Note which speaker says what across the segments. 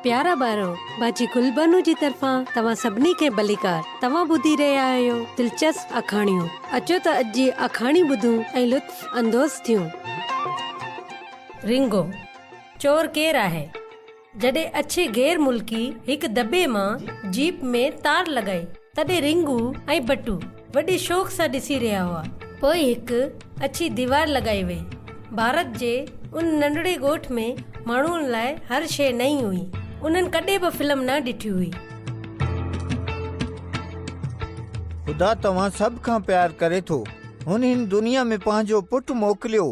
Speaker 1: پيارا ٻارو، باجي گل بانو جي طرفان توهان سڀني کي ڀليڪار. توهان ٻڌي رهيا آهيو دلچسپ آکاڻيون. اچو ته اڄ جي آکاڻي ٻڌون ۽ لطف اندوز ٿيون. رنگو، چور ڪير آهي؟ جڏهن اڇي غير ملڪي هڪ دٻي مان جيپ ۾ تار لڳائي، تڏهن رنگو ۽ بٽو وڏي شوق سان ڏسي رهيا هئا. پوء هڪ اڇي ديوار لڳائي وئي. ڀارت جي ان ننڍڙي ڳوٺ ۾ ماڻهن لاء هر شيء نئين هئي. انهن ڪڏهن به فلم نه ڏٺي هئي.
Speaker 2: خدا توهان سڀ کان پيار ڪري ٿو. هن هن دنيا ۾ پنهنجو پٽ موڪليو.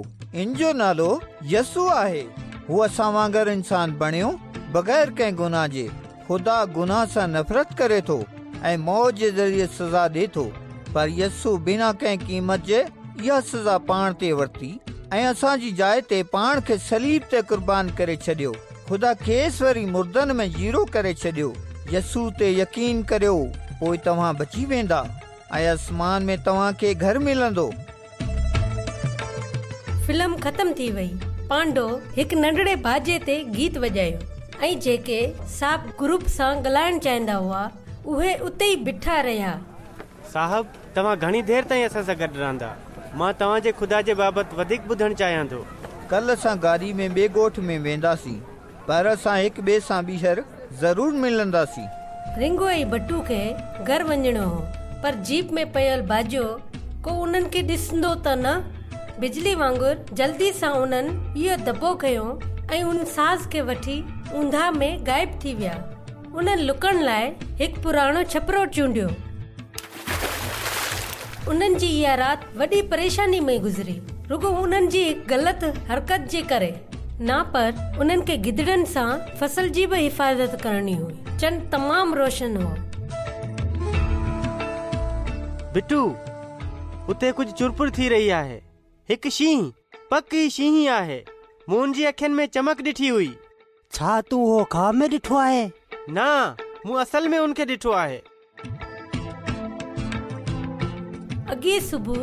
Speaker 2: ان جو نالو يسوع آهي. هو اسان وانگر انسان بڻيو، بغير ڪنهن گناهه جي. خدا گناهه سان نفرت ڪري ٿو ۽ موت جي ذريعي سزا ڏي ٿو. پر يسوع بنا ڪنهن قيمت جي اها سزا پاڻ تي ورتي ۽ اسان جي جاء تي پاڻ کي صليب تي قربان ڪري ڇڏيو. خدا کيس وري مردن ۾ جيئرو ڪري ڇڏيو. يسوع تي يقين ڪريو، پوء توهان بچي ويندا ۽ آسمان ۾ توهان کي گهر ملندو.
Speaker 1: فلم ختم ٿي وئي. پانڊو هڪ ننڍڙي باجي تي گيت وڄايو ۽ جيڪي صاحب گروپ سان ڳالهائڻ چاهيندا هئا، اهي اتي ئي بيٺا رهيا.
Speaker 3: صاحب، توهان گهڻي دير تائين اسان سان گڏ رهندا؟ مان توهان جي خدا جي بابت وڌيڪ ٻڌڻ چاهيان ٿو.
Speaker 2: ڪلهه اسان گاڏي ۾ ٻئي ڳوٺ ۾ وينداسين، پر اسان هڪ ٻئي سان ٻيهر ضرور ملنداسين.
Speaker 1: رنگو ۽ بٽو کي گهر وڃڻو هو، پر جيپ ۾ پيل باجو ڪو انهن کي ڏسندو ته نه. بجلي وانگر جلدي سان انهن اهو دٻو کنيو ۽ ان ساز کي وٺي اونداهه ۾ غائب ٿي ويا. انهن لڪڻ لاء هڪ پراڻو ڇپرو چونڊيو. انهن جي اها رات وڏي پريشاني ۾ گذري، رڳو انهن جي هڪ غلط حرڪت جي ڪري نه پر انهن کي گدڙن سان فصل جي به حفاظت ڪرڻي هئي. چنڊ تمام روشن هو.
Speaker 3: بٽو، اتي ڪجهه چرپر ٿي رهي آهي. هڪ شينهن، پڪ هي شينهن ئي آهي. مون ان جي اکين ۾ چمڪ ڏٺي هئي.
Speaker 4: ڇا تون اهو خواب ۾ ڏٺو آهي؟
Speaker 3: نه، مون اصل ۾ ان کي ڏٺو آهي.
Speaker 1: اڳئين صبح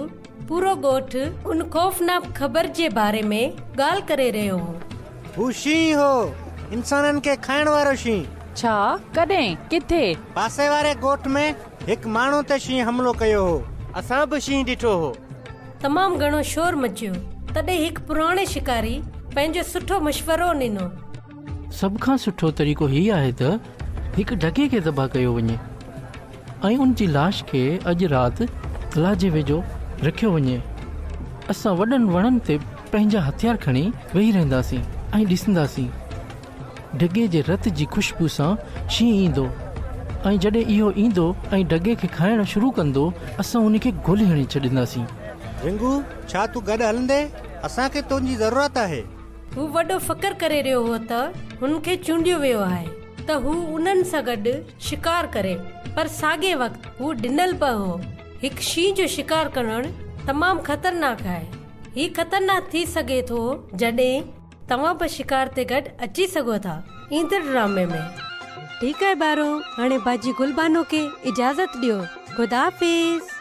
Speaker 1: پورو ڳوٺ ان خوفناڪ خبر جي باري ۾ ڳالهه ڪري رهيو هو.
Speaker 5: هو شينهن هو، انسانن کي کائڻ وارو شينهن.
Speaker 6: ڇا؟ ڪڏهن؟ ڪٿي؟
Speaker 5: پاسي واري ڳوٺ ۾ هڪ ماڻهو تي شينهن حملو ڪيو هو.
Speaker 3: اسان به شينهن ڏٺو هو.
Speaker 1: تمام گهڻو شور مچيو. تڏهن هڪ پراڻي شڪاري پنهنجو سٺو مشورو ڏنو.
Speaker 7: سڀ کان سٺو طريقو هي آهي ته هڪ ڍڳي کي ذبح ڪيو وڃي ۽ ان جي لاش کي اڄ رات تلاء جي ويجهو رکيو وڃي. اسان وڏن وڻن تي پنهنجا هٿيار کڻي ويهي رهنداسين ۽ ڏسنداسين. ڍڳي جي رت جي خوشبو سان شينهن ايندو ۽ جڏهن اهو ايندو ۽ ڍڳي کي کائڻ شروع ڪندو، اسان ان کي گولي هڻي ڇڏينداسين.
Speaker 5: رنگو، ڇا تون گڏ هلندين؟ اسان کي تنهنجي ضرورت آهي.
Speaker 1: هو وڏو فخر ڪري رهيو هو ته هن کي چونڊيو ويو آهي ته هو انهن سان گڏ شڪار ڪري، پر ساڳئي وقت هو ڊنل به هو. هڪ شينهن جو شڪار ڪرڻ تمام خطرناڪ آهي. هي خطرناڪ ٿي سگهي ٿو جڏهن توهان به شڪار تي گڏ اچي سگهو ٿا ايندڙ ڊرامي ۾. ٺيڪ آهي ٻارو هاڻي باجي گل بانو کي اجازت ڏيو خدا حافظ.